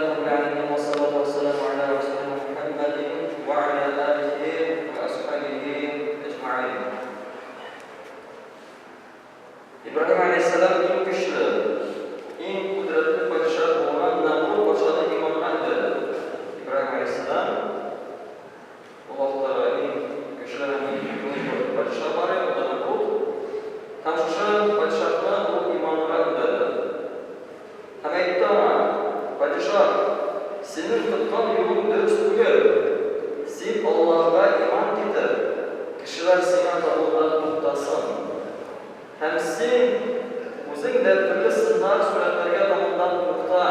Раббил галәмин вассалату вассаламу аля расулина Мухаммадин ва аля алихи ва асхабихи әҗмәгыйн. Ибраһим алейһиссәлам иң көчле, иң кодрәтле патша булган Нәмруд патшаны иманга өндәде. Ибраһим алейһиссәлам ул вакыттагы иң көчле һәм иң зур патша бар иде, ул да Нәмруд. Һәм шушы падишаһны ул иманга өндәде. Һәм әйтте аңа, Падишаһ, синең тоткан юлың дөрес түгел. Син Аллаһка иман китер, кешеләр сиңа табынудан туктасын. Һәм син үзең дә төрле сыннар, сурәтләргә табынудан тукта.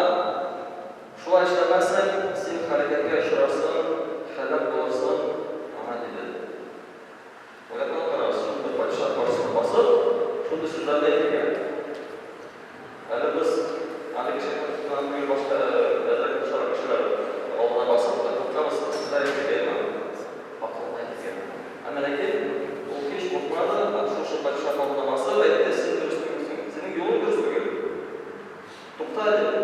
Шулай эшләмәсәң, син һәлакәткә очрарсың, һәлак булырсың, аңа диде. Уйлап кына карагыз, шундый патша каршысына басып, шундый сүзләрне әйтергә. Әле без андый кеше каршысына түгел, башка әзрәк йомшарак кешеләр алдына басып та куркабыз, сүзләр әйтергә, әмма хаклыкны әйтергә. Әмма ләкин ул һич куркмады һәм шушы патша алдына басып әйтте, син дөрес түгелсең, синең юлың дөрес түгел. Тукта, диде.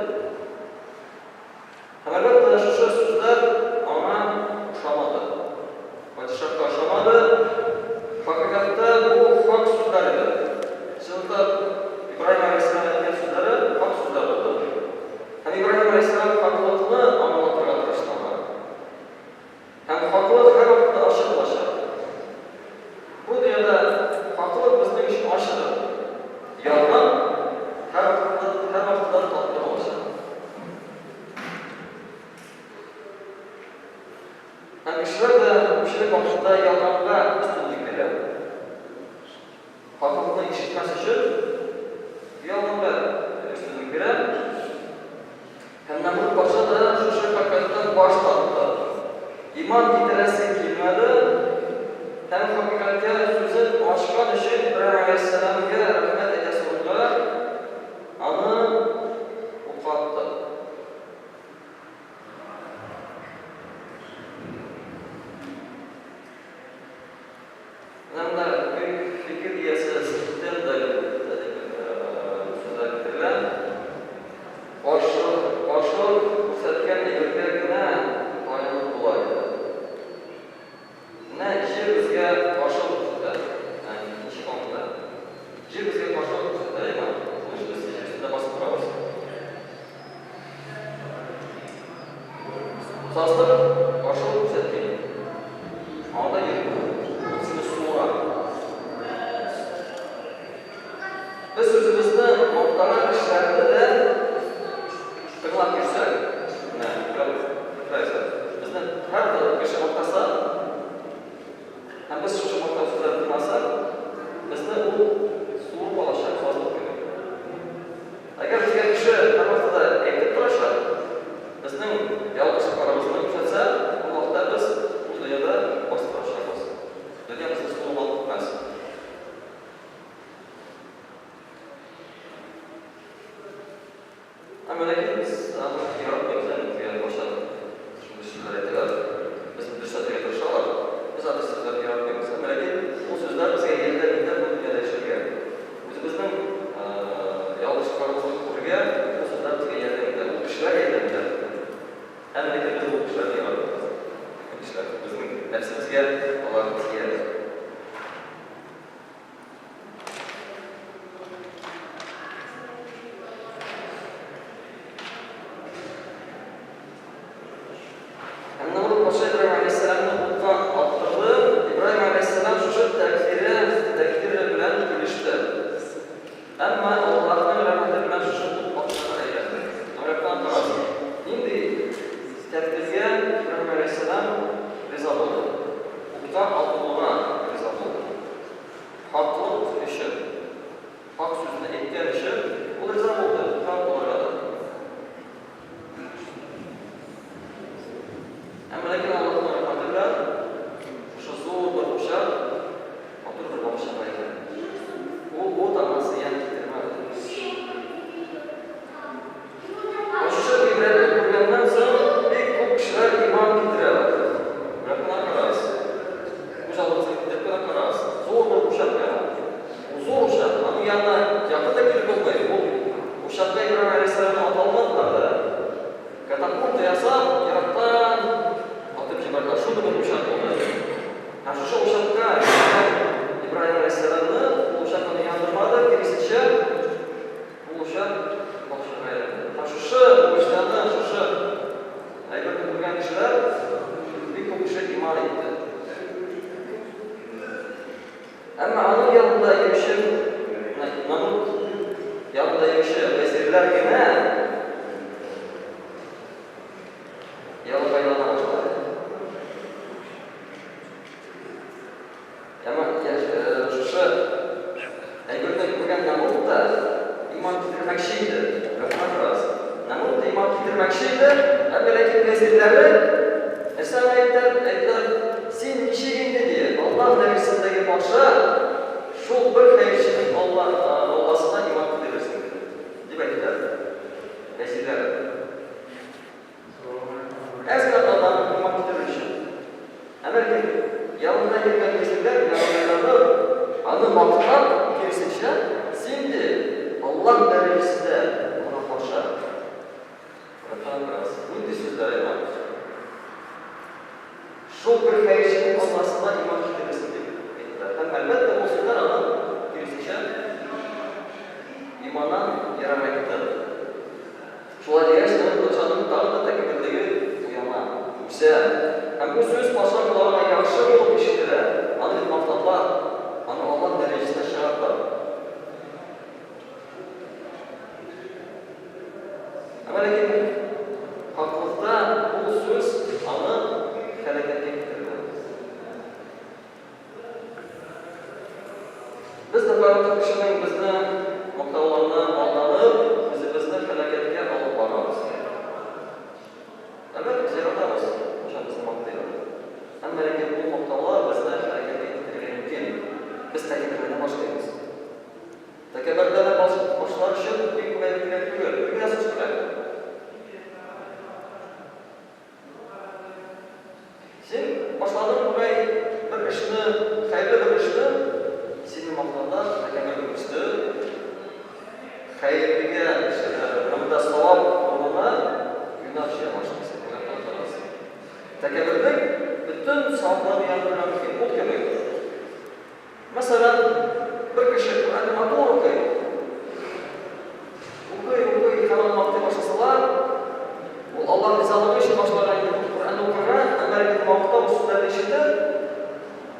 Һәм, әлбәттә, шушы сүзләр аңа ошамады. Падишаһка ошамады. Хакыйкатьтә бу хак сүзләр иде. Чынлыкта Ибраһим галәйһиссәлам әйткән сүзләре хак сүзләр булды. Һәм Ибраһим галәйһиссәлам хаклыкны аңлатырга тырышты аңа. Һәм хаклык һәрвакытта ачы булачак. Бу дөньяда хаклык безнең өчен ачыдыр. Ялган һәрвакытта һәрвакытта да татлы булачак. Һәм кешеләр дә күпчелек вакытта ялганга өстенлек бирә. Хаклыкны ишетмәс өчен ялганга өстенлек бирә. Һәм Нәмруд патша да шушы хакыйкатьтән баш тартты. Иман китерәсе килмәде һәм хакыйкатькә сүзен ачкан өчен Ибраһим галәйһиссәламгә рәхмәт әйтәсе урынга аны утка атты. Менә монда бөек фикер иясе Стендаль сүзләр китерелә. Каршы, каршылык күрсәткән әйбергә генә таянып була, диде. Менә җир безгә каршылык күрсәтә. Ә ничек аңлата? Җир безгә каршылык күрсәтә, әйеме? Шуның өчен без җир өстендә басып торабыз. Сазлык каршылык күрсәтми. Анда йөрми. Ул сине суыра. Без үзебезне мактаган кешеләрне дә тыңлап йөрсәк, менә уйлап безне һәрбер кеше мактаса, Һәм без шушы мактау сүзләрен тыңласак, безне ул суырып алачак, сазлык кебек. Әгәр безгә кеше һәрвакытта да әйтеп торачак, безнең ялгышлыкларыбызны күрсәтсә, ул вакытта без бу дөньяда басып торачакбыз. Дөнья безне суырып алып китмәс. Әмма ләкин без аны яратмыйбыз, ә теге кайчан шундый сүзләр әйтәләр, безне дөресләтергә тырышалар, без андый сүзләрне яратмыйбыз. Әмма ләкин ул сүзләр безгә ярдәм итә бу дөньяда яшәргә. Үзебезнең ялгышлыкларыбызны күрергә ул сүзләр безгә ярдәм итә, ул кешеләр ярдәм итә. Әмма ләкин без ул кешеләрне яратмыйбыз. Кешеләр безнең нәфсебезгә алар тияләр. Һәм Нәмруд патша Ибраһим галәйһиссәламне утка аттырды. Ибраһим галәйһиссәлам шушы тәкъдире, тәкъдире белән килеште. Әмма Аллаһның рәхмәте белән шушы ут бакчага әйләнде. Уйлап карагыз, нинди тәкъдиргә Ибраһим галәйһиссәлам риза булды? Утка атылуга риза булды. Хаклык өчен, хак сүзне әйткән өчен ул риза булды, утка атылырга да. Әмма ләкин Аллаһның рәхмәте белән шушы зур бер учак матур бер бакчага әйләнде. Ул ут аңа зыян китермәде. Шушы гыйбрәтне күргәннән соң бик күп кешеләр иман китерәләр. Менә кына карагыз. Күз алдыгызга китереп кенә карагыз. Зур бер учак яна. Ул зур учак, аның янына якын да килеп булмый. Ул учакка Ибраһим галәйһиссәламне ата алмадылар да. Катапульта. Ялгайлана башлады. Әмма шушы әйберне күргән Нәмруд та иман китермәкче иде. Рәхмәт бераз. Нәмруд та иман китермәкче иде, әмма ләкин вәзирләре нәрсә әйттеләр? Әйттеләр, син ничек инде, ди, Аллаһ дәресендәге патша шул бер хәерченең Алла, Алласына иман китерерсең, дип әйттеләр вәзирләре. Әз генә татарны иман китерер өчен. Ә бәлки, янында йөргән вәзирләр, яраннары аны мактап, киресенчә, син ди, Аллаһ дәрәҗәсендә булган патша. Рәхмәт бераз. Нинди сүзләр, әйме? Шул бер хәерченең Алласына иман китерерсең, дип әйттеләр. Һәм, әлбәттә, ул сүзләр аны, киресенчә, иманнан ерагайтты. Шулай дигәч, Нәмруд патшаның тагын да тәкәбберлеге уяна, үсә. Һәм бу сүз патша колагына яхшы булып ишетелә, аны бит мактадылар, аны Аллаһ дәрәҗәсенә чыгардылар. Әмма ләкин хаклыкта ул сүз аны һәлакәткә китерде. Без дә кайвакыт кешенең безне мактауларына алданып, үзебезне һәлакәткә алып барабыз. Әлбәттә, без яратабыз, кайчан безне мактыйлар. Әмма ләкин ул мактаулар безне һәлакәткә китерергә мөмкин. Без тәкәбберләнә башлыйбыз. Тәкәбберләнә башлар өчен бик күп әйбер кирәк түгел, бер генә сүз кирәк. Син башладың бугай бер эшне, хәерле бер эшне, сине мактадылар, тәкәбберлек үсте. Хәерлегә һәм дә савап урынына гөнаһ җыя башлыйсың, гөнаһтан торасың. Тәкәбберлек бөтен савапларны яндырырга мөмкин, ут кебек. Мәсәлән, бер кеше Коръәнне матур укый. Укый, укый, һәм аны мактый башласалар, ул Аллаһ ризалыгы өчен башлаган инде бу Коръәнне укырга, әмма ләкин мактау сүзләрен ишетеп,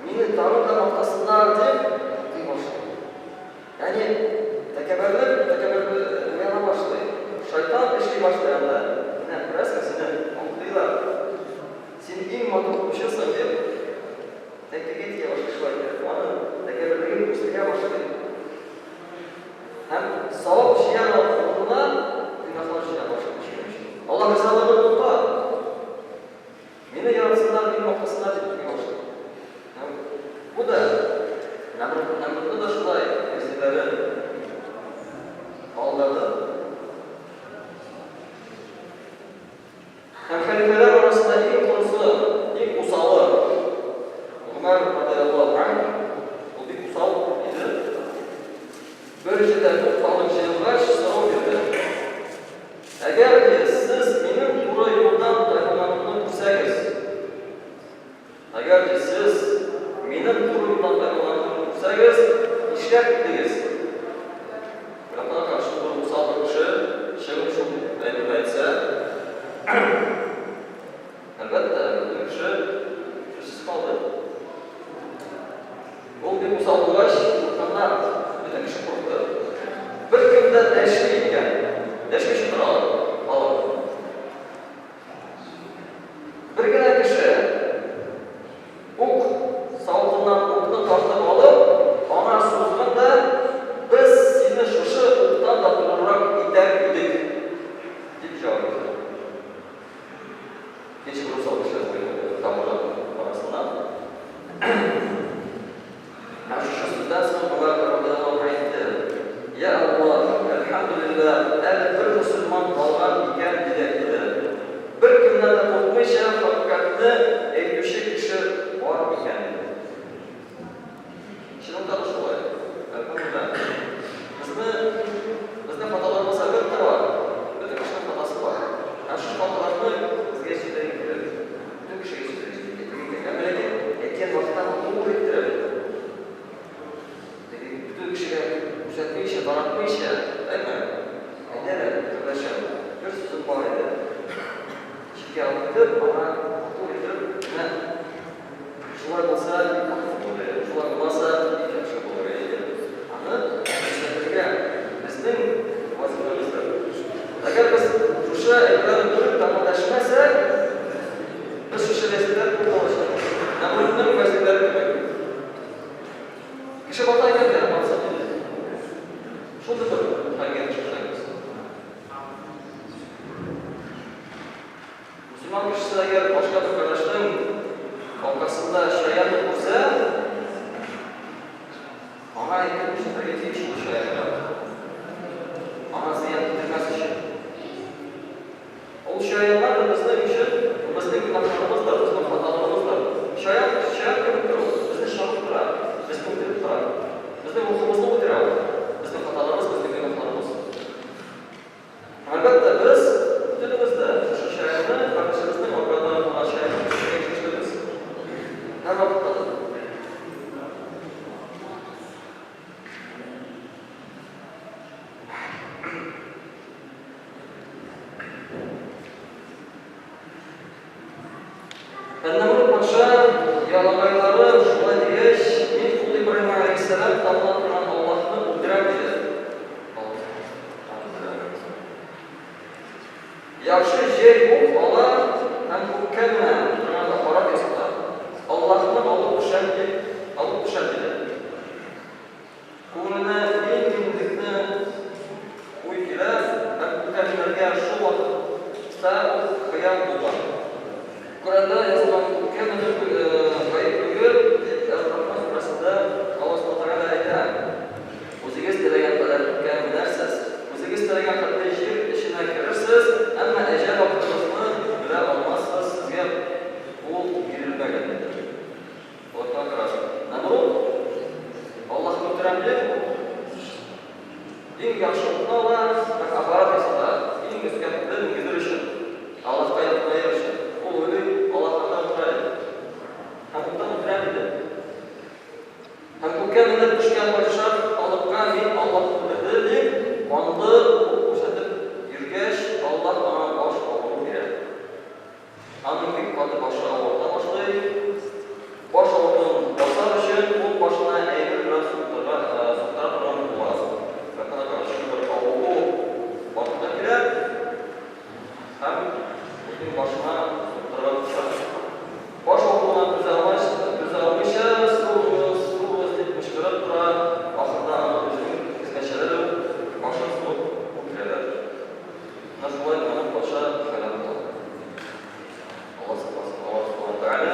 мине тагын да мактасыннар дип укый башлый. Ягъни тәкәбберлек, тәкәбберлек уяна башлый. Шайтан эшли башлый анда. Менә күрәсең, сине мактыйлар. Син иң матур укучысың дип, Тәкәгә тия башлый шулай итеп, аны тәкәбберлеген үстерә башлый. Һәм савап җыя урынына гөнаһлар җыя башлый кешенең өчен. Аллаһ ризалыгын оныта. Мине яратсыннар, мине мактасыннар дип укый башлый. Һәм бу да Нәмрудны да шулай вәзирләре алдады. Һәм хәлифәләр арасында иң корысы, иң усалы Гомәр радыяллаһу анһ, ул бик усал иде. Бер җирдә күп халык җыелгач, сорау бирде. Әгәр ди, сез минем туры юлдан тайпылганымны күрсәгез, әгәр ди, сез минем туры юлдан тайпылганымны күрсәгез, нишләр идегез? Раббыга каршы бер усал бер кеше чыгып шул әйберне әйтсә, әлбәттә, бөтен кеше сүзсез калды. Ул бик усал булгач, курыкканнар, бөтен кеше курыкты. Беркем дә дәшми икән. Дәшмичә торалар халык. Бер генә кеше Ук савытыннан укны тартып алып, аңа сузган да, Без сине шушы уктан да турырак итәр идек, дип җавап бирде. Ничек русал кеше табылыр арасыннан. Һәм шушы сүздән соң Гомәр радыяллаһу анһу әйтте, Йә Аллаһ, әлхәмдүлилләһ, әле бер мөселман калган икән, дигән иде. Беркемнән дә куркмыйча хакыйкатьне әйтүче кеше бар икән, диде. Чынлыкта да шулай, әлхәмдүлилләһ. Безне, безнең хаталарыбыз, әлбәттә, бар. Бөтен кешенең хатасы бар. Һәм шушы хаталарны безгә сөйләргә кирәк. Бөтен кешегә сөйләргә кирәк. Әмма ләкин әйткән вакытта матур иттереп, теге бөтен кешегә күрсәтмичә, таратмыйча, әйме? Әйдә әле, кардәшем, бер сүзем бар иде. Читкә алып китеп, аңа матур итеп. Мөселман кешесе әгәр башка бер кардәшнең аркасында чаянны күрсә, аңа әйтеп күрсәтергә тиеш ул чаянга. Аңа зыян китермәс өчен. Ул чаяннар да безнең өчен, безнең гөнаһларыбыздыр, безнең хаталарыбыздыр. Чаян, чаян кебек тор ул, безне чагып тора, безне үтереп тора. Безнең рухыбызны үтерә ул. Безнең хаталарыбыз, безнең гөнаһларыбыз. Әлбәттә, без бөтенебез дә шушы чаянны, кардәшебезнең аркада булган чаянны төшерергә тиешлебез. Һәрвакытта да. Ән-Нәмруд патша ялагайлары шулай дигәч, мин ул Ибраһим галәйһиссәлам табына торган Аллаһны үтерәм, диде. Яхшы җәй ук ала һәм күккә менә торган аппарат ясата. Аллаһны алып төшәм дип, алып төшәм, диде. Күңеленә мин-минлекне уй килә һәм күккә менәргә шул вакытта ук хыял булган. Коръәндә язылган күккә менү гаеп түгел, дип Әр-Рахман сүрәсендә Аллаһ Субхана Тәгалә әйтә. Үзегез теләгән кадәр күккә менәрсез, үзегез теләгән хәтле җир эченә керерсез, әмма әҗәл вакытыгызны белә алмассыз, сезгә ул бирелмәгән, диде. Аллаһка караш. Нәмруд, Аллаһны үтерәм дип, иң яхшы утны ала һәм аппарат ясата, иң өскә хәтле менгезер өчен, Аллаһка якынаер өчен. Ул уйлый, Аллаһ анда утыра дип. Һәм уттан үтерәм диде. Һәм күккә менеп төшкән патша халыкка мин Аллаһ үтерде дип, канлы ук күрсәтеп йөргәч, Аллаһ аңа баш авыру бирә. Аның бик каты башы авырта башлый. Баш авыртуын басар өчен, ул башына әйбер белән суктырга, суктыра торган була. Якына каршы бер авыру барлыкка килә һәм үзенең башына суктырырга тырыша. Баш авыртуына түзә алмач, түзә алмыйча, сугыгыз, сугыгыз дип кычкырып тора, ахырда аны үзенең хезмәтчеләре үк башын сугып үтерәләр. Менә шулай моның патша хәләл була. Алла сакласын, Аллаһ Субхана Тәгалә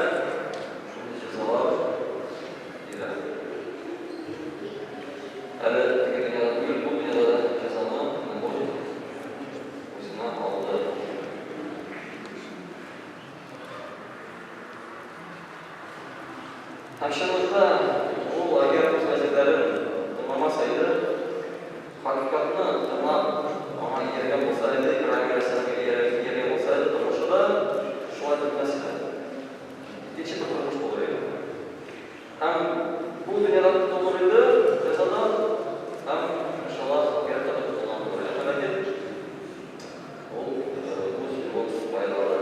шундый җәзалар бирә. Әле теге дөньяда түгел, бу дөньяда да җәзаны Нәмруд үзенә алды. Һәм чынлыкта ул әгәр үз вәзирләрен тыңламаса иде, хакыйкатьне тыңлап, аңа ияргән булса иде, Ибраһим галәйһиссәламгә ияргән булса иде, тормышы да шулай бетмәс иде. Икенче бер тормыш булыр иде. Һәм бу дөньяда котылыр иде җәзадан, һәм, иншаллаһ, ахирәттә дә котылган булыр иде. Әмма ләкин ул үз юлын сайлады.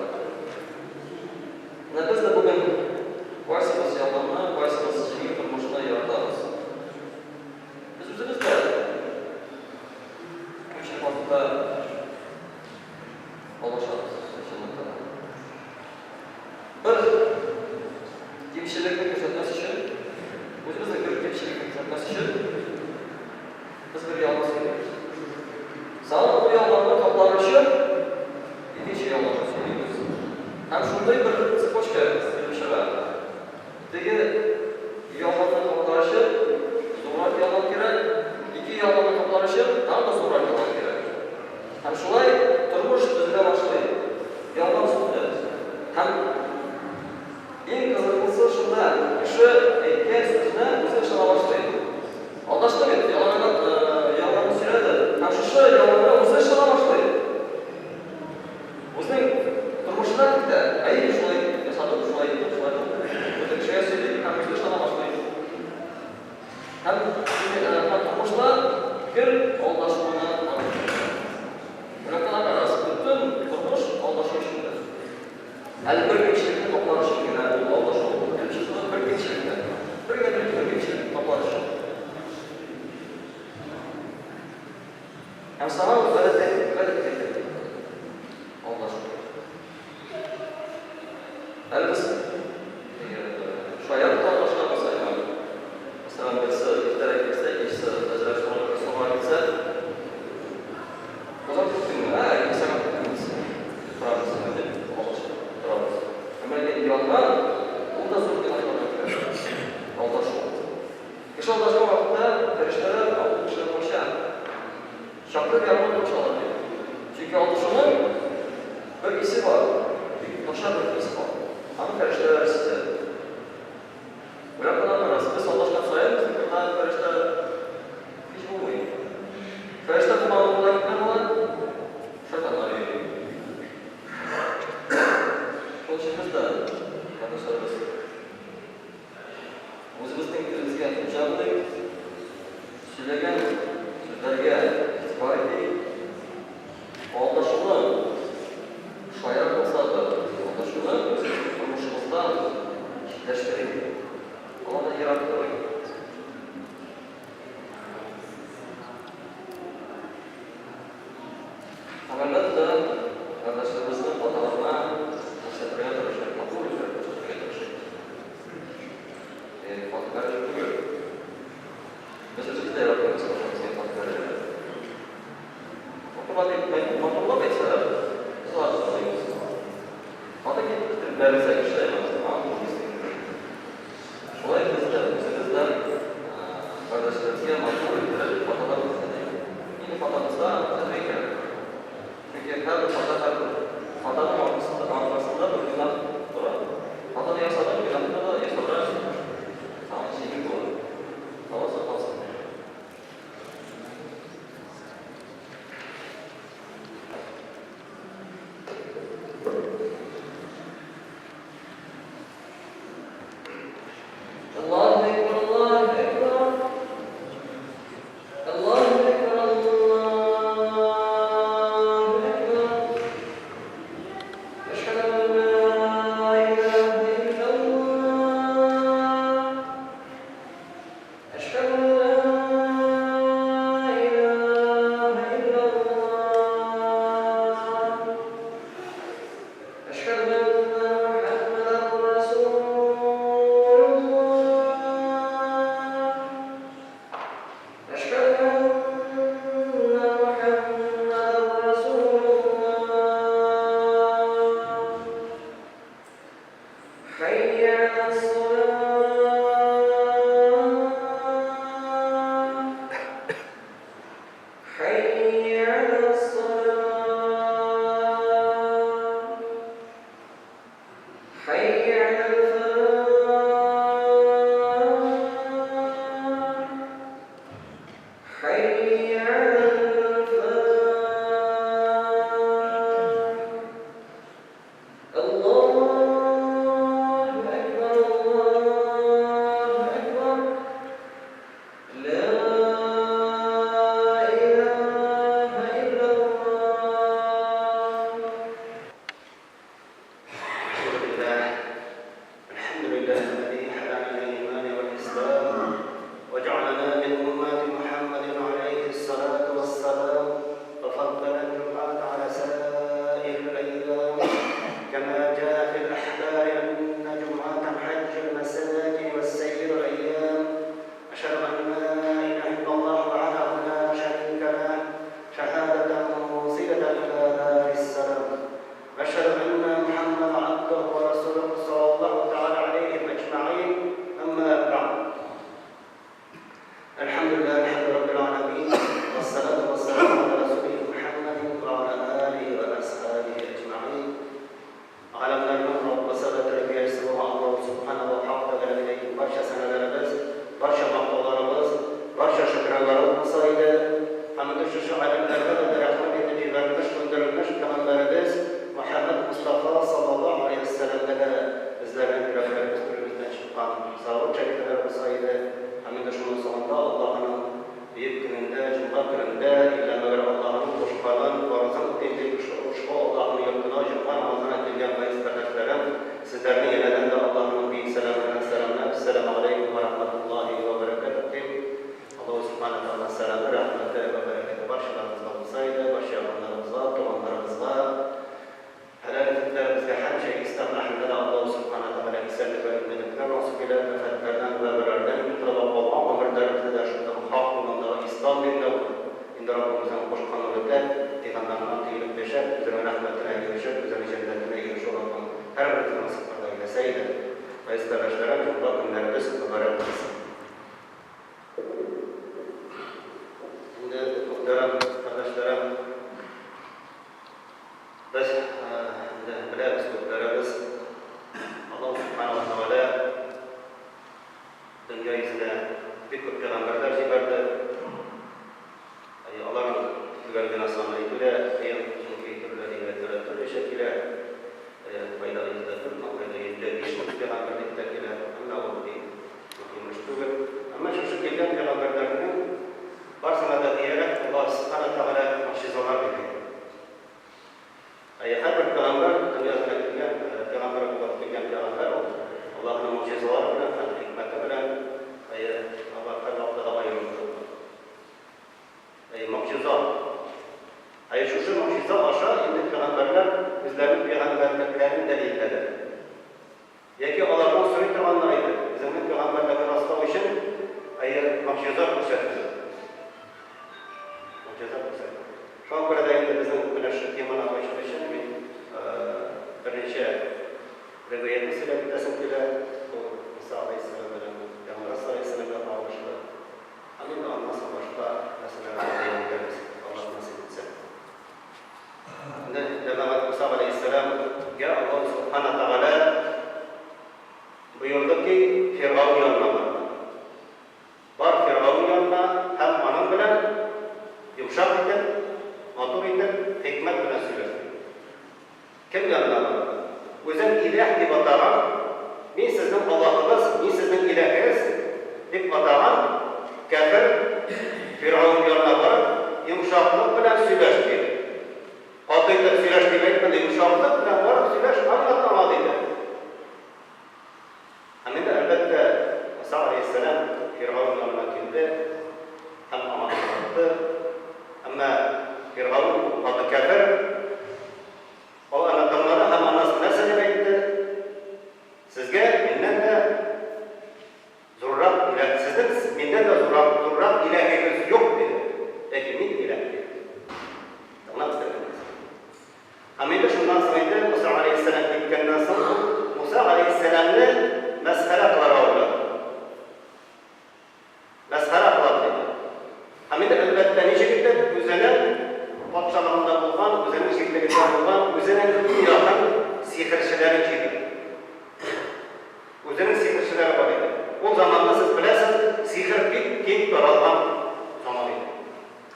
Менә без дә бүген кайсыбыз ялганны, кайсыбыз җиңел тормышны яратабыз. Без үзебез дә күпчелек вакытта алдашабыз, чынлыкта да. Бер кимчелекне күрсәтмәс өчен, үзебезнең бер кимчелекне күрсәтмәс өчен, без бер ялган сөйлибез. Сагын ул ялганны каплар өчен, икенче ялганны сөйлибез. Һәм шундый бер цепочка килеп чыга. Теге ялганны каплар өчен зуррак ялган кирәк, ике ялганны каплар өчен тагын да зуррак ялган кирәк. Һәм шулай тормыш төзелә башлый. Ялган өстендә. Һәм иң кызыклысы шунда, кеше әйткән сүзенә үзе ышана башлый. Алдашты бит, ялганга, ялганны сөйләде. Һәм шушы ялганга үзе ышана башлый. Үзенең тормышына кертә. Әйе, шулай ясадым, шулай иттем, шулай булды. Бөтен кешегә сөйли һәм үзе ышана башлый. Һәм, һәм тормышта гел алдашу гына барып чыга. Менә карагыз, бөтен тормыш алдашу эчендә. Әле бер кимчелекне каплар өчен генә ул алдашу килеп чыкты, бер кимчелекне. Бер генә бер кимчелекне каплар өчен. Һәм саңа ул гадәткә гадәткә керде. Алдашу. Әле без шаярып та алдашабыз, әмма мәсәлән, берсе иртәрәк килсә, икенчесе әзрәк соңга килсә, озак көттеңме? Ә, ике сәгать көттем без. Торабыз, дип алдашабыз. Ялган, ул да зур гөнаһларга керә. Алдашу. Кеше алдашкан вакытта фәрештәләр ул кешедән кача. Чакырып янына кушалар ди. Чөнки алдашуның бер исе бар, бик начар бер ис бар. Аны фәрештәләр сизә. Уйлап кына торыгыз, без алдашкан саен безнең турыда фәрештә һич булмый. Фәрештә булмаган урында кемнәр була? Шайтаннар йөри. Шул өчен без дә, кардәшләребез, Үзебезнең телебезгә хуҗа булыйк, сөйләгән сүзләргә игътибар итик, алдашуны, шаярып булса да, алдашуны үзебезнең тормышыбыздан читләштерик, алардан ерак торыйк. Һәм, әлбәттә, кардәшләребезнең хаталарына күрсәтергә тырышыйк, матур итеп күрсәтергә тырышыйк. Ягъни хат бәрелеп түгел. Без үзебез дә яратмыйбыз хатыныбызга хат бәрелергә. Матурлап әйт, матурлап әйтсәләр, без аларны тыңлыйбыз. Хаты килеп бәрелсә кеше, аңа туры кисми. Шулай без дә үзебез дә кардәшләребезгә матур иттереп хаталар күрсәтик. Нинди хата булса, төзәтергә кирәк. Чөнки һәрбер хата һәрбер хатаның аркасында аркасында бер гөнаһ тора. Хатаны ясадың, гөнаһны да ясарга тагын җиңел була. Алла сакласын. Аллаһу әкбәр, Аллаһу әкбәр. Аллаһу әкбәр, Аллаһу әкбәр. Әшһәду ан ла илаһа иллаллаһ. Әшһәду ан ла илаһа иллаллаһ. Әшһәду әннә Мөхәммәдәр расулуллаһ. Әшһәду әннә Мөхәммәдәр расулуллаһ. Хәйя галәс-салаһ. Хәйя галәс-салаһ. Хәйя галәл-фәлаһ. Хәйя галәл-фәлаһ. Аллаһу әкбәр, Аллаһу әкбәр. Лә илаһә иллаллаһ. Әлхәмдүлилләһ, әлхәмдүлилләһ әлләзи һәдәнә лил-имани вәл-ислам, вә җәгъәләнә мин уммәти Мухәммәдин галәйһис-салату вәс-сәлам, вә фәддәлә л-җумъәтә галә саирил-әййам, кәмә җаә фил-әхбари әннә җумъәтән хаҗҗул-мәсакини вәс-саирил-әййам, Әшһәду ән ла илаһә иллаллаһ ваһдаһу ла шәрикә ләһ, шәһадәтән мусиләтән илә дарис-сәлам. Вә әшһәду әннә Мухәммәдән габдуһу вә расулуһу саллаллаһу тәгалә галәйһим әҗмәгыйн, әммә бәгъд. Әлхәмдүлилләһ, әлхәмду раббил галәмин, вәссалату вәссәламу галә расулиһи Мухәммәдин вә галә алиһи вә әсхабиһи әҗмәгыйн. Галәмнәрнең Раббысы вә Тәрбиячесе булган Аллаһу Сүбхәнәһү вә Хак Тәгаләгә иң барча сәнәләребез, барча мактауларыбыз, барча шөкраннарыбыз булса иде. Һәм инде шушы галәмнәргә дә рәхмәт итеп җибәрелмеш, көндерелмеш Пәйгамбәребез Мөхәммәд Мостафа саллаллаһу галәйһи вә сәлләмгә дә безләрнең йөрәкләребез түребездән чыккан салават шәрифәләр булса иде. Һәм инде шуның соңында Аллаһының Бөек көнендә, җомга көнендә, иллә мәгәр Аллаһының кушканын, фарызын үтим дип, ошбу Аллаһының йортына җомга намазына килгән газиз кардәшләрем, сезләрне янәдән дә Аллаһының бөек сәламе белән сәламләп, Әссәламү галәйкүм вә рахмәтуллаһи вә бәрәкәтүһ дим. Аллаһу Сүбхәнәһү вә Тәгаләнең сәламе, рәхмәте вә бәрәкәте барчаларыгызга булса иде, барча якыннарыгызга, туганнарыгызга, Хәләл итекләребезгә һәмшә ислам әһеленә дә Аллаһу Сүбхәнәһү вә Тәгалә исәнлек вә иминлекләр насыйп иләр, афәтләрдән вә бәлаләрдән котылып калган гомерләребезне дә шундый хак юлындагы ислам динендә үтеп, инде Раббыбызның кушканын үтәп, пәйгамбәреннән тыелып яшәп, Үзенең рәхмәтенә ирешеп, Үзенең җәннәтенә ирешү Раббым һәрберебезгә насыйп кылды әйләсә. могҗизалары белән һәм хикмәте белән, әйе, алар һәрвакытта да аерылып торды. Әйе, могҗиза. Әйе, шушы могҗиза аша инде пәйгамбәрләр үзләренең пәйгамбәрлекләрен дәлилләделәр. Яки алардан сорый торганнар иде, Үзеңнең пәйгамбәрлеген раслау өчен, әйе, могҗиза күрсәт дип. Могҗиза күрсәт. Шуңа күрә дә инде безнең менә шушы теманы ачу өчен мин берничә риваятьне сөйләп үтәсем килә. Ул Муса аләйһиссәлам белән Пәйгамбәр саллаллаһу галәйһи вә сәлләмгә кагылышлы. Һәм инде аннан соң башка мәсьәләләргә бәян итәрбез, Аллаһ насыйп итсә. Инде җәмәгать Муса галәйһиссәламгә Аллаһ Субхана Тәгалә боерды ки, Фиргаун янына бар. Бар Фиргаун янына һәм аның белән йомшак итеп, матур итеп, хикмәт белән сөйләш, диде. Кем янына барып, үзен Иләһ дип атаган, Мин сезнең Аллаһыгыз, мин сезнең Иләһегез, дип атаган кяфер Фиргавен янына барып, йомшаклык белән сөйләш, диде. Каты итеп сөйләш дип әйтмәде, йомшаклык белән барып сөйләш, аңлат аңа, диде. Һәм инде, әлбәттә, Муса галәйһиссәлам Фиргавен янына килде һәм аңа аңлатты. Әмма Фиргавен ул каты кяфер. Ул аны тыңлады һәм аннан соң нәрсә дип әйтте? Сезгә миннән дә зуррак иләһ, сезнең миннән дә зуррак, зуррак иләһегез юк, диде. Яки мин иләһ, диде. Тыңлап бетердегез. Һәм инде шуннан соң инде Муса галәйһиссәлам киткәннән соң ул Муса галәйһиссәламне мәсхәрә кылырга уйлады. Мәсхәрә кылам диде. Һәм инде, әлбәттә, ничек итеп үзенең патшалыгында булган, үзенең җирлегендә булган, үзенең иң якын сихерчеләрен җыйды. Үзенең сихерчеләре бар иде. Ул заманны сез беләсез, сихер бик киң таралган заман иде.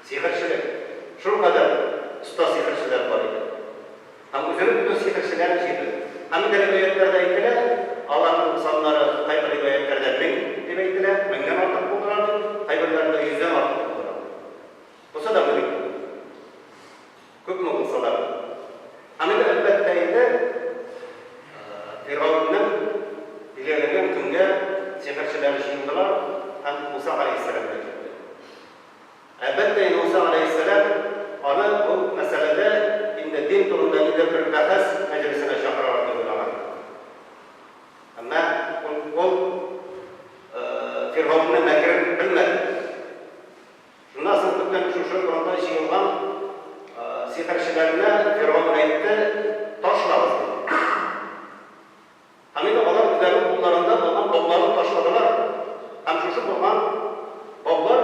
Сихерчелек. Шулкадәр оста сихерчеләр бар иде. Һәм үзенең бөтен сихерчеләрен җыйды. Һәм инде риваятьләрдә әйтелә, аларның саннары кайбер риваятьләрдә 1000 дип әйтелә, меңнән артык булдылар дип, кайберләрендә йөздән артык булдылар дип. Бусы да мөһим. Күпме булсалар да. Һәм инде, әлбәттә инде, Фиргавеннең билгеләнгән көнгә сихерчеләре җыелдылар һәм Муса галәйһиссәлам да килде. Әлбәттә инде, Муса галәйһиссәлам аны бу мәсьәләдә инде дин турында нидер бер бәхәс мәҗлесенә чакыралар дип уйлаган иде. Әмма ул Фиргавеннең мәкерен белмәде. Шуннан соң бөтен шушы урында җыелган сихерчеләренә Фиргавен әйтте, Ташлагыз, диде. Һәм инде алар үзләренең кулларында булган бауларын ташладылар, һәм шушы булган баулар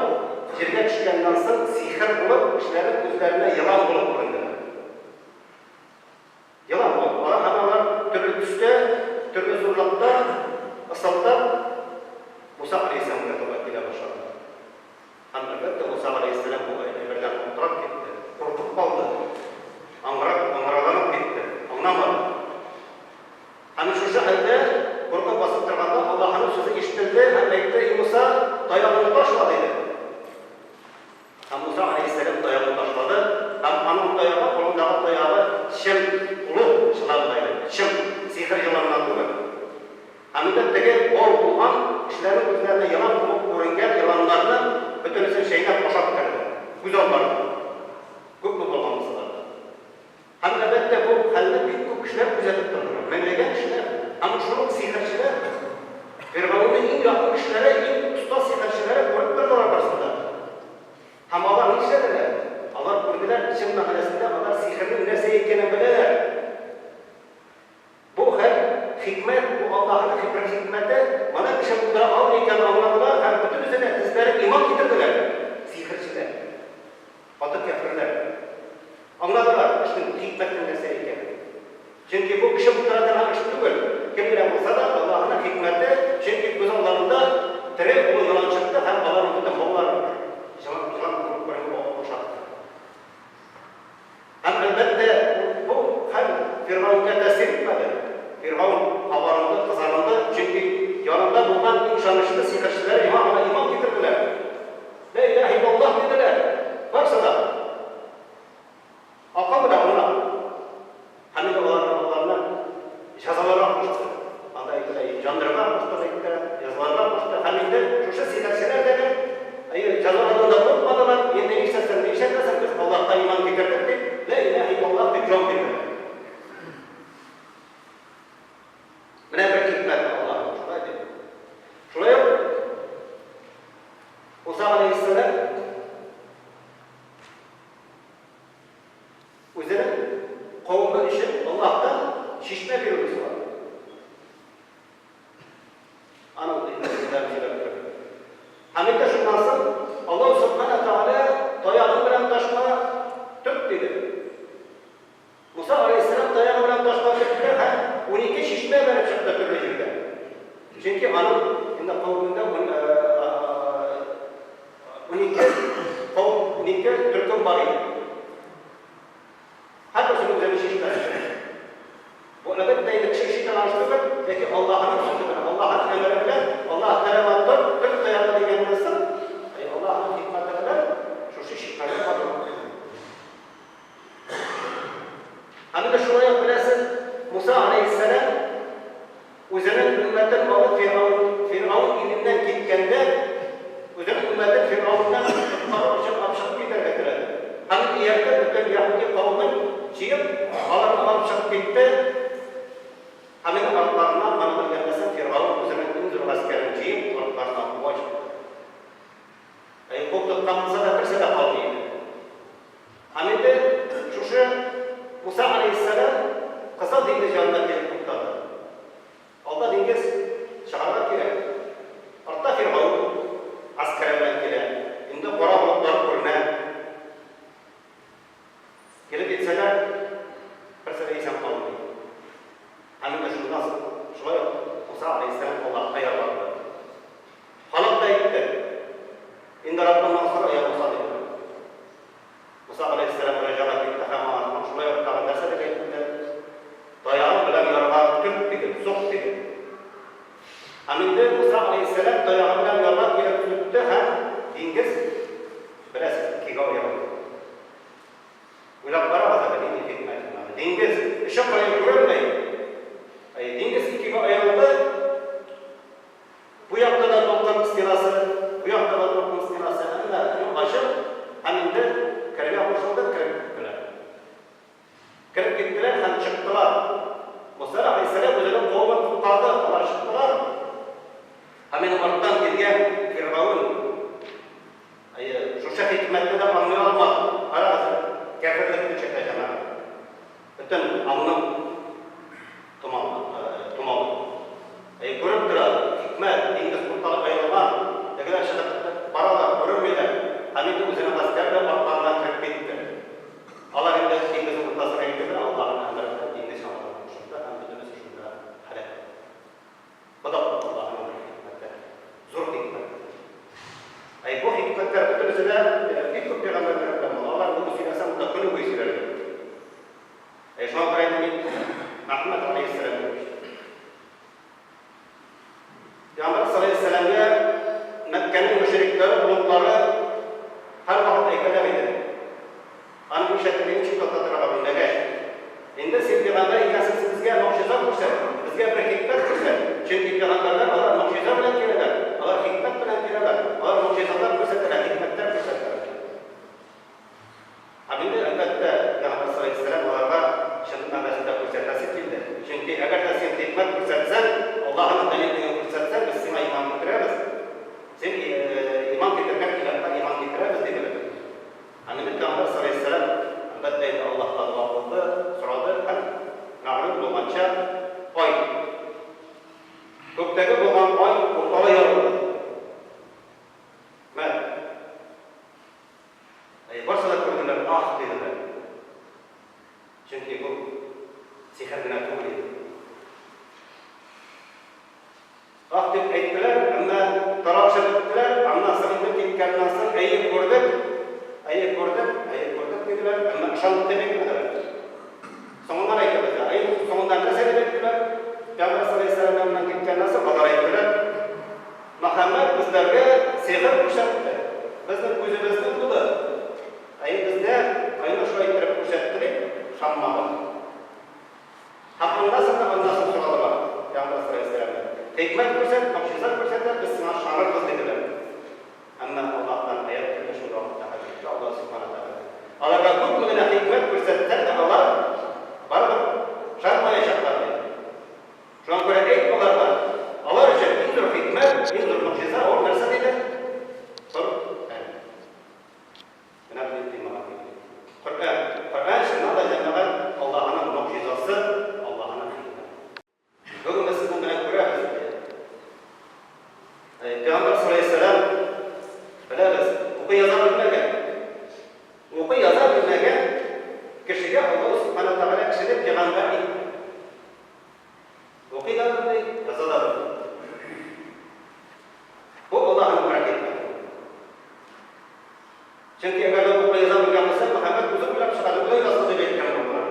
җиргә төшкәннән соң сихер булып, кешеләрнең күзләренә елан булып күренделәр. Елан булып. Алар һәм алар төрле төстә, төрле зурлыкта ысылдап Муса галәйһиссәламгә таба килә башладылар. Һәм, әлбәттә, Муса галәйһиссәлам бу әйбердән аптырап китте, куркып калды, аңгырап, аңгыраланып китте, аңламады. Һәм шушы хәлдә куркып басып торганда, Аллаһының сүзе ишетелде һәм әйтте, И Муса, таягыңны ташла, диде. Һәм Муса галәйһиссәлам таягын ташлады, һәм аның таягы, кулындагы таягы чын олы җыланга әйләнде, чын сихер еланына түгел. Һәм инде теге бау булган кешеләрнең күзләренә елан булып күренгән еланнарны бөтенесен чәйнәп ашап бетерде, күз алларында. Күпме булган булсалар да. Һәм, әлбәттә, бу хәлне бик күп кешеләр күзәтеп тордылар. Меңләгән кешеләр. Һәм шул ук сихерчеләр, Фиргавеннең иң якын кешеләре, иң оста сихерчеләре күреп тордылар барысын да. Һәм алар нишләделәр? Алар күрделәр, чын мәгънәсендә алар сихернең нәрсә икәнен беләләр. Бу хәл, хикмәт, бу Аллаһының бер хикмәте, моны кеше булдыра алмый икәнен аңладылар һәм бөтенесе дә тезләреп иман китерделәр. Сихерчеләр. Каты кяферләр. Аңладылар эшнең хикмәтнең нәрсә икәнен. Чөнки бу кеше булдыра торган эш түгел. Кем генә булса да, Аллаһының хикмәте, чөнки күз алларында тере олы елан чыкты һәм аларның бөтен бауларын җылан, җылан булып күренгән ашатты. Һәм, әлбәттә, бу хәл Фиргавенгә тәэсир итмәде. Фиргавен кабарынды, кызарынды, чөнки янында булган иң ышанычлы сихерчеләре яңа гына иман китерделәр. Лә иләһә иллаллаһ диделәр. Барысы да. Акыл белән аңлап. Һәм инде аларны, аларны җәзаларга кушты. Анда әйтелә, яндырырга кушты дип. Менә бер хикмәт Аллаһның, шулай бит. Шулай ук Муса галәйһиссәлам үзенең кавеме өчен Аллаһтан чишмә бирүне сорады. Аның хикмәтләрен сөйләп торды. Һәм инде шуннан соң Аллаһ Субхана Тәгалә таягың белән ташка төрт диде. Муса галәйһиссәлам таягы белән ташка төртте һәм 12 чишмә бәреп чыкты төрле җирдә. Чөнки аның инде кавемендә 12 кавем, 12 төркем бар иде. Һәрберсенең үзенең чишмәсе. Бу, әлбәттә инде, кеше өчен таныш түгел, ләкин Аллаһының сүзе белән, Аллаһының әмере белән, Аллаһ Тәгалә тор, төрт таягы дигәннән соң, Аллаһының хикмәте белән шушы чишмәләр барлыкка килде. Һәм инде шулай ук беләсез, Муса аләйһиссәлам үзенең өммәтен алып Фиргавен, Фиргавен иленнән киткәндә, үзенең өммәтен Фиргавеннән коткару өчен алып чыгып китәргә теләде. Һәм инде ияртеп бөтен яһүди кавемен җыеп, аларны алып чыгып китте. Һәм инде артларыннан, моны белгәннән соң, Фиргавен үзенең иң зур гаскәрен җыеп, артларыннан куа чыкты. Әй, кул тоткан булса да, берсе дә калмый иде. Һәм инде шушы Муса галәйһиссәлам Кызыл диңгез янына килеп туктады. Алда диңгез, чыгарга кирәк. Артта Фиргавен гаскәре белән килә. Инде кара болытлар күренә. Килеп җитсәләр, берсе дә исән калмый. Һәм инде шуннан соң шулай ук Муса галәйһиссәлам Аллаһка ялварды. Халык та әйтте, Инде Раббыңнан сора, йа Муса, диделәр. Муса галәйһиссәлам мөрәҗәгать итте һәм аңа шулай ук тагын нәрсә дип әйтте? Таягың белән ярга төрт, диде, сук, диде. Һәм инде Муса галәйһиссәлам таягы белән ярга килеп төртте һәм диңгез, беләсез, икегә аерылды. Уйлап карагыз әле, нинди хикмәт монда. Диңгез, очы-кырые күренми. Әйе, диңгез икегә аерылды. Бу якта да дулкын стенасы, бу якта да дулкын стенасы, әмма юл ачык, һәм инде керергә кушылды, кереп киттеләр. Кереп киттеләр һәм чыктылар. Муса галәйһиссәлам үзенең кавемен коткарды, алар чыктылар. Һәм инде арттан килгән Фиргавен, әйе, шушы хикмәтне дә аңлый алмады. Карагыз, кяферлекне күрсәтә, җәмәгать. Бөтен аңның томалы. Әй, күреп тора, хикмәт, диңгез урталык аерылган, тегеләр чыгып баралар, күренмиләр. Һәм инде үзенең гаскәре белән артларына кереп китте. Алар инде диңгезнең уртасына җиттеләр, Аллаһының әмере белән диңгез яңадан кушылды һәм бөтенесе шунда һәлак булды. Бу да Аллаһының бер хикмәте, зур хикмәте. Әй, бу хикмәтләр бөтенесе дә бик күп пәйгамбәрләр белән була. Алар бүген сөйләсәң, монда көне буе сөйләргә мөмкин. Әй, шуңа күрә инде мин Мөхәммәд галәйһиссәламгә күчтем. Пәйгамбәр саллаллаһу галәйһи Мәккәнең мөшрикләре, олуглары һәрвакыт әйтәләр иде. Аның нишләтергә, ничек туктатырга белмәгәч, инде син пәйгамбәр икәнсең, син безгә могҗиза күрсәт, безгә бер хикмәт күрсәт. Чөнки пәйгамбәрләр алар могҗиза белән киләләр, алар хикмәт белән киләләр, алар могҗизалар күрсәтәләр, хикмәтләр күрсәтәләр. Һәм инде, әлбәттә, Пәйгамбәр салләһу галәйһи вә сәлләм аларга чын мәгънәсендә күрсәтәсе килде. Чөнки әгәр дә син хикмәт күрсәтсәң, Аллаһының бөеклеген күрсәтсәң, без сиңа иман китерәбез. Син иман китергән илаһка иман китерәбез, диделәр. Һәм инде Пәйгамбәр салләһу галәйһи вә сәлләм, әлбәттә инде, Аллаһка дога кылды, сорады һәм, мәгълүм булганча, ай, күктәге булган ай урталай ярылды. Мә. Әйе, барсы да күрделәр, аһ диделәр. Чөнки бу сихер генә түгел иде. Аһ дип әйттеләр, әмма таралышып беттеләр, аннан соң инде киткәннән соң, әйе, күрдек, әйе, күрдек, әйе, күрдек диделәр, әмма ышанып та бетмәделәр. Соңыннан әйтә безгә, әйе, соңыннан нәрсә дип әйттеләр? Пәйгамбәр саллаллаһу алейһи ва сәлләм яныннан киткәннән соң алар әйттеләр, Мөхәммәд безләргә сихер күрсәтте, безнең күзебезне буды, әйе, безгә айны шулай иттереп күрсәтте, дип ышанмадык. Һәм аннан соң да аннан соң сорадылар Пәйгамбәр саллаллаһу алейһи ва сәлләмнән, Хикмәт күрсәт, могҗиза күрсәт, без сиңа ышанырбыз, диделәр. Әмма Аллаһтан аять килде шул вакытта хәзрәткә, Аллаһ Сүбхәнәһү вә Тәгалә аларга күпме генә хикмәт күрсәтсә дә, алар барыбер ышанмаячаклар, диде. Шуңа күрә әйт. иң зур могҗиза ул нәрсә диде? Коръән. Менә бу темага килдек. Коръән. Коръән чыннан да җәмәгать Аллаһының могҗизасы, Аллаһының хикмәте. Бүген без сезнең белән күрәбез инде. Пәйгамбәр саллаллаһу беләбез, укый яза белмәгән. Укый яза белмәгән кешегә Аллаһ субхана тәгалә кешене пәйгамбәр итте. Укый да белми, яза да белми. Бу Аллаһның бер хикмәте. Чөнки әгәр дә укый яза белгән булса, Мөхәммәд үзе уйлап чыгарды, болай язды дип әйткән булыр.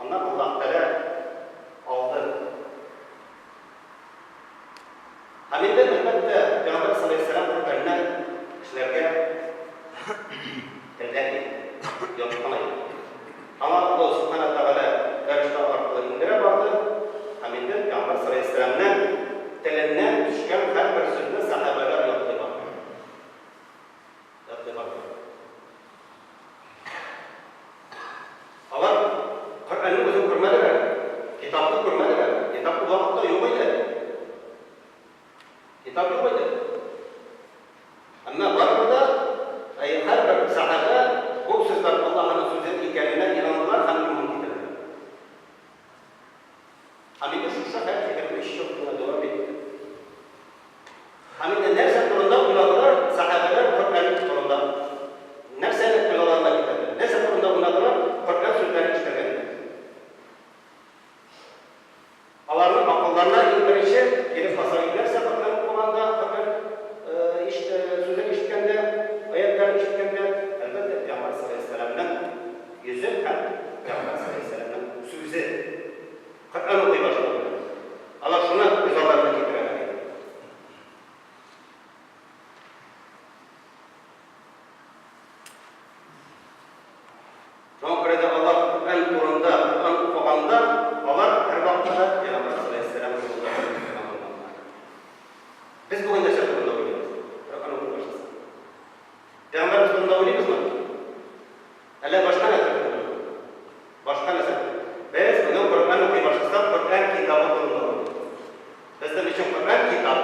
Аннан Аллаһ Тәгалә алды. Һәм инде, әлбәттә, Пәйгамбәр саллаллаһу алейһи Коръәнне кешеләргә телдән әйтте, яттан әйтте. Аңа Аллаһ Субхана Тәгалә фәрештә аркылы иңдерә барды, һәм инде Пәйгамбәр саллаллаһу алейһи теленнән төшкән һәрбер сүзне сәхабәләр ятлый барды. Ятлый барды. Алар Коръәнне үзен күрмәделәр, китапны күрмәделәр. Китап ул вакытта юк иде. Китап юк иде. Әмма барыбер дә һәрбер сәхабә бу сүзләр Аллаһының сүзе икәненә инандылар һәм иман китерделәр. Һәм инде шушы хәл 23 ел буена дәвам итте. Һәм инде нәрсә турында уйладылар сәхабәләр Коръән турында? Нәрсәне уйлауларына китерде? Нәрсә турында уйладылар Коръән сүзләрен ишетелгәндә? Аларның акылларына иң беренче килеп баса иде нәрсә Коръән укыганда, Коръән сүзен ишеткәндә, аятьләрен ишеткәндә? Әлбәттә, Пәйгамбәр саллаллаһу алейһи ва сәлләмнең йөзе һәм Пәйгамбәр саллаллаһу алейһи ва сәлләмнең сүзе. Коръән укый башладылар. Алар шуны күз алларына китерәләр иде. Шуңа күрә дә алар Коръән турында, Коръән укыганда, алар һәрвакытта да Пәйгамбәр саллаллаһу алейһи ва сәлләм турында уйлаган булганнар. Без бүген нәрсә турында уйлыйбыз? Коръән укый башласак. Пәйгамбәребез турында уйлыйбызмы? Әллә башка нәрсә турындамы? Башка нәрсә турында. Без бүген Коръән укый башласак, Коръән китабы турында уйлыйбыз. Безнең өчен Коръән китап.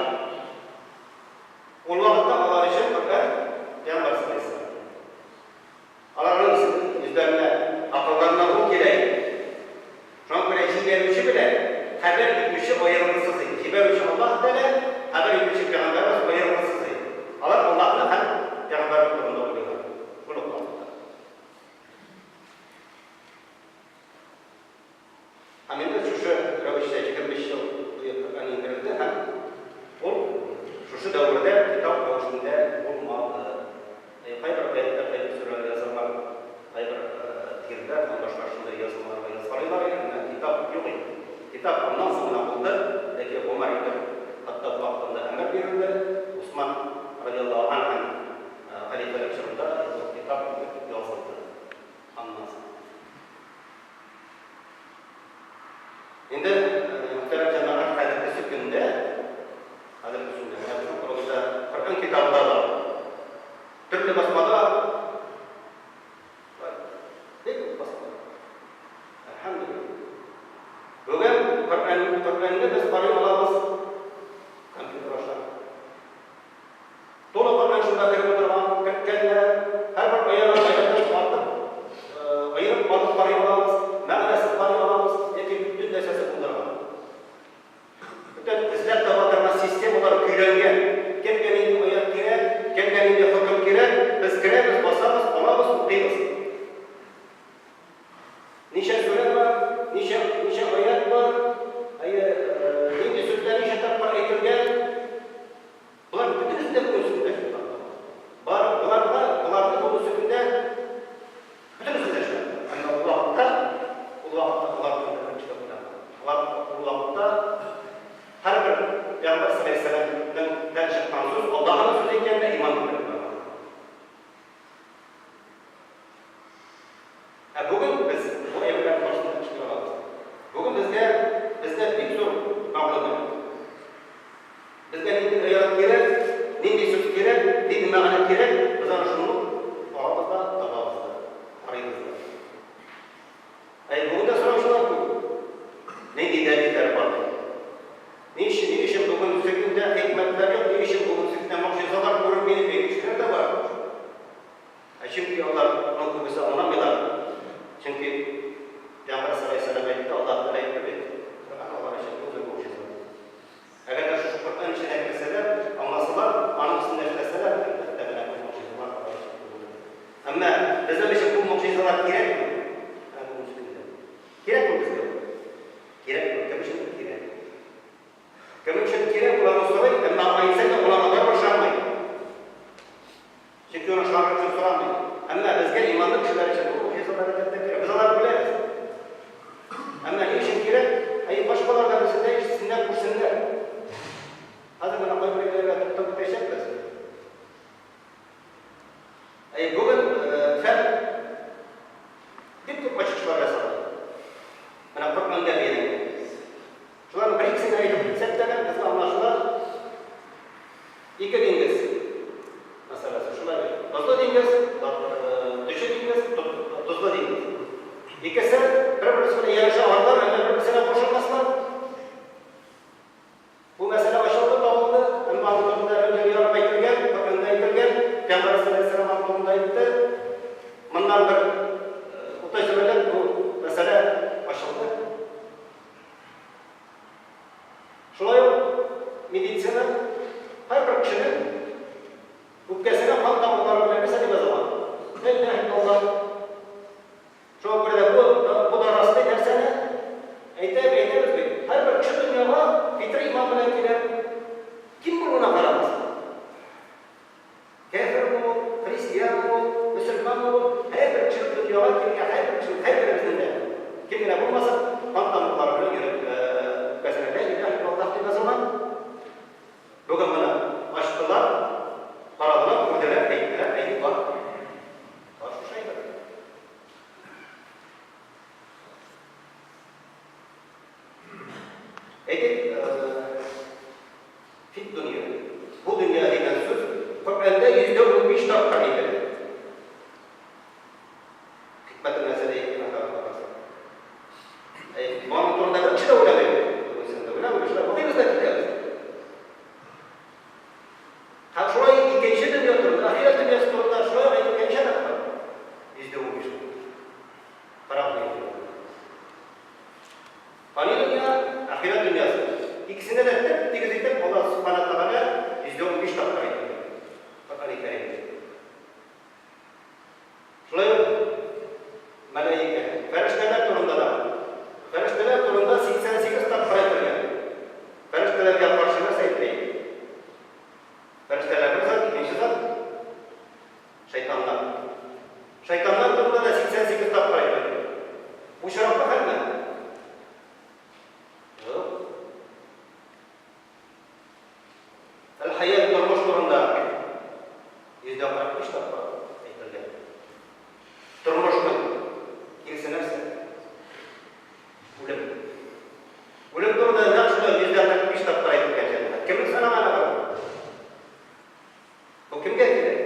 Ул вакытта алар өчен Коръән Пәйгамбәр саллаллаһу. Аларның йөзләренә, акылларына ул килә иде. Шуңа күрә җибәрүче белән хәбәр итүче аерылгысыз иде. Җибәрүче Аллаһ Тәгалә, хәбәр итүче пәйгамбәребез аерылгысыз иде. Алар Аллаһны һәм пәйгамбәрне турында уйлыйлар шул ук вакытта. Һәм инде шушы рәвешчә 25 ел буе Коръән иңдерелде һәм ул шушы дәвердә китап рәвешендә булмады. Кайбер аятьләр, кайбер сүрәләр язылган, кайбер тиреләр һәм башка шундый язмаларга язгалыйлар иде, әмма китап юк иде. Китап аннан соң гына булды, ләкин Гомәр ибн Хаттаб вакытында әмер бирелде, Усман радиаллаһу анһу хәлифәлек чорында китап итеп язылды. Аннан соң. Инде, мөхтәрәм җәмәгать, хәзергесе көндә, хәзерге көндә, менә безнең кулыбызда Коръән китабы да бар. Төрле басмада бар. Бик күп басмада. Әлхәмдүлилләһ. Бүген Коръән, Коръәнне без карый алабыз компьютер аша. Тулы Коръән шунда кереп утырган, керткәннәр, һәрбер аягын аягыннан артык аерып алып карый алабыз, мәгънәсен карый алабыз, яки бөтен нәрсәсе булдырган. Бөтен эзләп таба торган системалар көйләнгән. Кемгә нинди аят кирәк, кемгә нинди хөкем кирәк, без керәбез, басабыз, алабыз, укыйбыз. Ничә сүрә бар, ничә, ничә аят бар, әйе, нинди сүз ул аны сорый, әмма әйтсә дә, ул аңа барыбер ышанмый. Чөнки ул ышаныр өчен сорамый. Әмма безгә, иманлы кешеләр өчен, бу могҗизалар әлбәттә кирәк. Без аларны беләбез. Әмма ни өчен кирәк? Әй, башкалар да белсеннәр, ишетсеннәр, күрсеннәр. Хәзер менә кайбер әйберләргә туктап үтәчәкбез. Әй, бүген фән бик күп ачышлар ясады. Менә Коръәнгә бәйләнгән. Шуларның бер-икесен генә әйтеп үтсәк тә, безгә аңлашыла. Ике диңгез мәсьәләсе шулай бит. Тозлы диңгез, төче диңгез, тозлы диңгез. Икесе бер-берсе белән янәшә агарлар, әмма бер-берсенә кушылмаслар. Бу мәсьәлә ачылды, табылды, әмма аның турында мең ярым әйтелгән, Коръәндә әйтелгән, Пәйгамбәрбез салләллаһу галәйһи вә сәлләм аның турында әйтте. Моннан бер 30 ел элек бу мәсьәлә ачылды. Шулай ук медицина һәрбер кешенең үпкәсенә кан тамырлары белән нәрсә дип язылган? Лә иләһә иллаллаһ. Шуңа күрә дә бу, бу да раслый нәрсәне? Әйтә, әйтәбез бит, һәрбер кеше дөньяга фитри иман белән килә. Кем булуына карамастан. Кяферме ул, христианмы ул, мөселманмы ул, һәрбер кешенең дөньяга килгән, һәрбер кешенең, һәрберебезнең дә, кем генә булмасын, кан тамырлары белән йөрәк үпкәсенә лә иләһә иллаллаһ дип язылган. Бүген моны ачтылар, карадылар, күрделәр, әйттеләр, әйе, бар. Бар шушы әйбер. Әйтик, фит дөнья. Бу дөнья дигән сүз Коръәндә 115 тапкыр әйтелә. Хикмәтен нәрсәдә икәнен аңлап карасаң. Әй, моның турында бер кеше дә уйламый. Бүгенсендә уйламый, шулай укыйбыз да китәбез. Һәм шулай икенче дөнья турында, ахирәт дөньясы турында шулай ук әйтелгән ничә тапкыр? 115 тапкыр. Карап куйыйк. Фани дөнья, ахирәт дөньясы. Икесендә дә тип-тигез итеп Аллаһ Субхана Тәгалә 115 тапкыр әйтелгән. Коръәни Кәримдә. Шулай ук мәләикә, фәрештәләр турында да. Фәрештәләр турында 88 тапкыр әйтелгән. Фәрештәләргә каршы нәрсә әйтелә инде? Фәрештәләр бер зат, икенче зат, шайтаннар. Шайтаннар турында да 88 тапкыр әйтелгән. Бу очраклы хәлме? Юк. Әл-Хәят тормыш турында 143 тапкыр әйтелгән. Тормышның киресе нәрсә? Үлем. Үлем турында нәкъ шулай 145 тапкыр әйтелгән җәмәгать. Кемнең санаганы бар бу? Бу кемгә кирәк?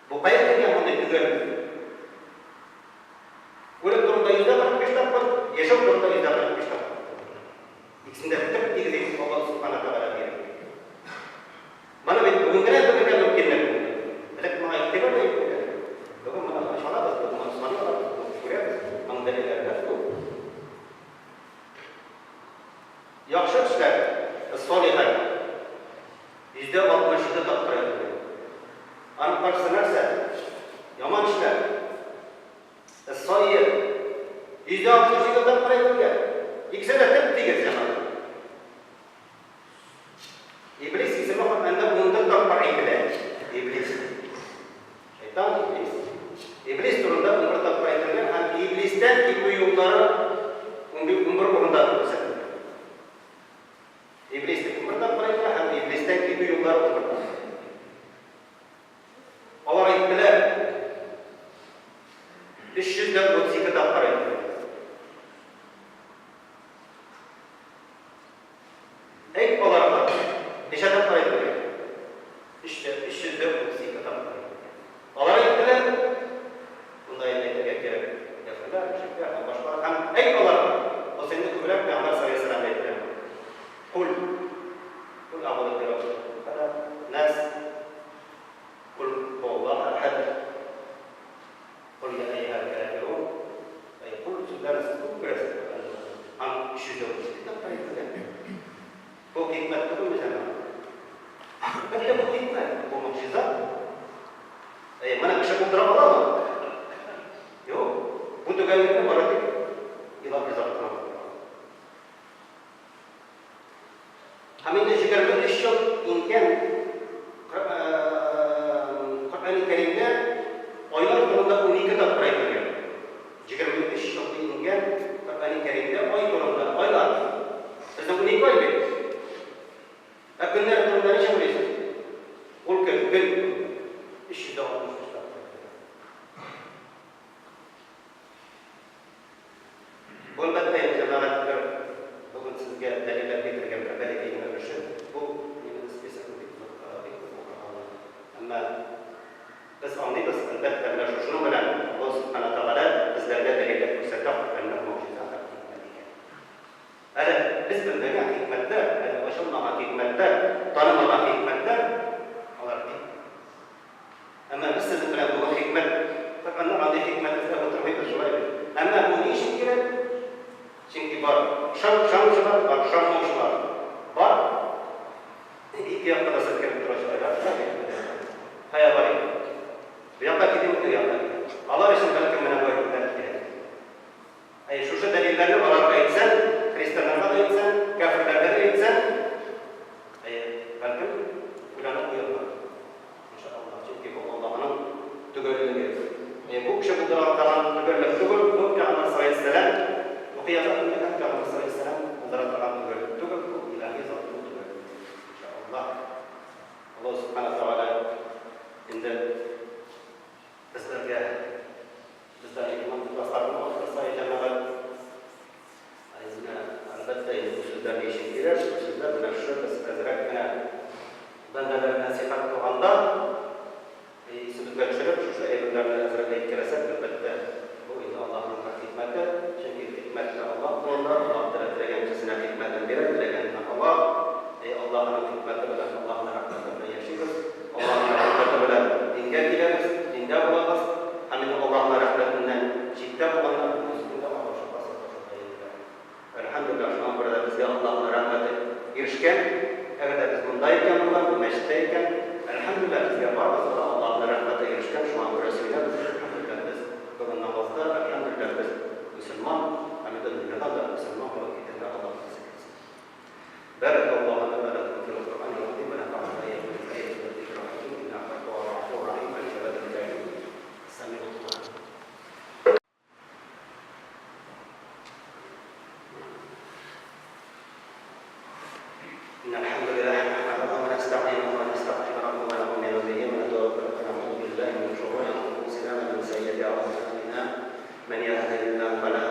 Бу кая килгән мондый төгәллек? Үлем турында 145 тапкыр, яшәү турында 145 тапкыр. Икесен дә тип-тигез итеп Аллаһ Субхана Тәгалә бирде. Моны бит бүген генә белергә мөмкинлек булды. Элек моңа игътибар да итмәгән. Бүген моны ача алабыз, бүген моны саный алабыз, бүген күрәбез. Моның дәлилләре дә күп. Яхшы эшләр, ас-салихат, 67% тапкыр әйтелгән. Аның каршысы нәрсә? Яман эшләр. Әс-Саййир, 67% тапкыр әйтелгән. Икесе дә тип-тигез, җәмәгать. Иблис исеме Коръәндә 14 тапкыр әйтелә. Иблис. Шайтан, Иблис. Иблис турында 11 тапкыр әйтелгән һәм Иблистән китү юллары 11 урында күрсәтелгән. Иблис дип 11 тапкыр әйтелә һәм Иблистән китү юллары 11 тапкыр. Алар әйттеләр, 332 тапкыр әйттеләр. Әйт аларга, ничә тапкыр әйтергә? 332 тапкыр. Алар әйттеләр, монда инде әйтергә кирәк, кяферләр, мөшрикләр һәм башкалар. Һәм әйт аларга, бу инде күбрәк Пәйгамбәр саллаллаһу алейһи ва сәлләмгә әйтелә. Кул, Кул әгъузу би раббил фәләк, Нас, Кул һуаллаһу әхәд, Кул йә әййүһәл кәфирун, әй кул сүзләрен сез күп күрәсез Коръәндә. Һәм 332 тапкыр әйтелгән. Бу хикмәт түгелме, җәмәгать? Әлбәттә, бу хикмәт, бу могҗиза. Әй, моны кеше булдыра аламы? Юк. Бу төгәллекне бары тик Илаһи зат кына булдыра ала. Һәм инде 23 ел иңгән Коръәни Кәримдә айлар турында 12 тапкыр әйтелгән. 23 ел иңгән Коръәни Кәримдә ай турында, айлар. Безнең 12 ай бит. Ә көннәр турында ничек уйлыйсыз? Ул көн, көн 365 тапкыр әйтелгән. Бу, әлбәттә инде, җәмәгать, бер бүген сезгә дәлилләп китергән бер бәләкәй генә өлеше. Бу минем списокны бик озак, бик күп укырга була. Әмма без аңлыйбыз, әлбәттә, менә шушының белән Аллаһ Сүбхәнә Тәгалә безләргә дәлилләп күрсәтә Коръәннең могҗиза һәм хикмәт икәнен. Әле без белмәгән хикмәтләр, әле ачылмаган хикмәтләр, танымаган хикмәтләр, алар бик күп. Әмма без сезнең белән бүген хикмәт, Коръәннән андый хикмәт эзләп утырмыйбыз, шулай бит? Әмма бу ни өчен кирәк? Чөнки бар ышан, ышанучылар, бар ышанмаучылар. Бар ике якка да селкенеп торучылар, шулай бит? Кая барыйм? Бу якка китим, теге якка китим. Алар өчен бәлкем менә бу әйберләр кирәк. Әйе, шушы дәлилләрне аларга әйтсәң, христианнарга да әйтсәң, кяферләргә дә әйтсәң, әйе, бәлкем, уйланып куярлар. Иншаллаһ, чөнки бу Аллаһының төгәллеге. Әйе, бу кеше булдыра торган төгәллек түгел, бу Пәйгамбәр саллаллаһу укый яза белмәгән Пәйгамбәр саллаллаһу булдыра торган төгәллек түгел, бу илаһи затның төгәллеге. Иншаллаһ. Аллаһ Субхана Тәгалә инде безләргә Бездә иман ихласларны арттырса, и җәмәгать. Ә менә, әлбәттә инде, бу сүзләр ни өчен кирәк? Бу сүзләр менә шушы без әзрәк кенә бәндәләргә нәсыйхәт кылганда, исебезгә төшереп, шушы әйберләрне әзрәк әйткәләсәк, әлбәттә, бу инде Аллаһның бер хикмәте. Чөнки хикмәт тә Аллаһ кулында, Аллаһ Тәгалә теләгән кешесенә хикмәтен бирә, теләгәненә ала. Әй, Аллаһының хикмәте белән, Аллаһының рәхмәте белән яшибез. Аллаһның рәхмәте белән дингә киләбез, диндә булабыз. Һәм инде Аллаһның рәхмәтеннән читтә булганнар бүгенге көндә адашырга, саташырга йөриләр. Әлхәмдүлилләһ, шуңа күрә дә безгә Аллаһның рәхмәте ирешкән. Әгәр дә без монда икән бүген, бу мәчеттә икән, әлхәмдүлилләһ, безгә барыбызга да Аллаһның рәхмәте ирешкән, шуңа күрә сөенәбез, әлхәмдүлилләһ, без бүген намазда, әлхәмдүлилләһ, без мөселман һәм инде дөньядан да мөселман булып китәргә Аллаһ насыйп итсен. بارك الله لنا ولكم في القرآن العظيم ونفعنا وإياكم بالآيات والذكر الحكيم إنه هو الغفور الرحيم الجواد الكريم السميع الدعاء. إن الحمد لله نحمده ونستعينه ونستغفره ونؤمن به ونتوكل ونعوذ بالله من شرور أنفسنا ومن سيئات أعمالنا من يهده الله فلا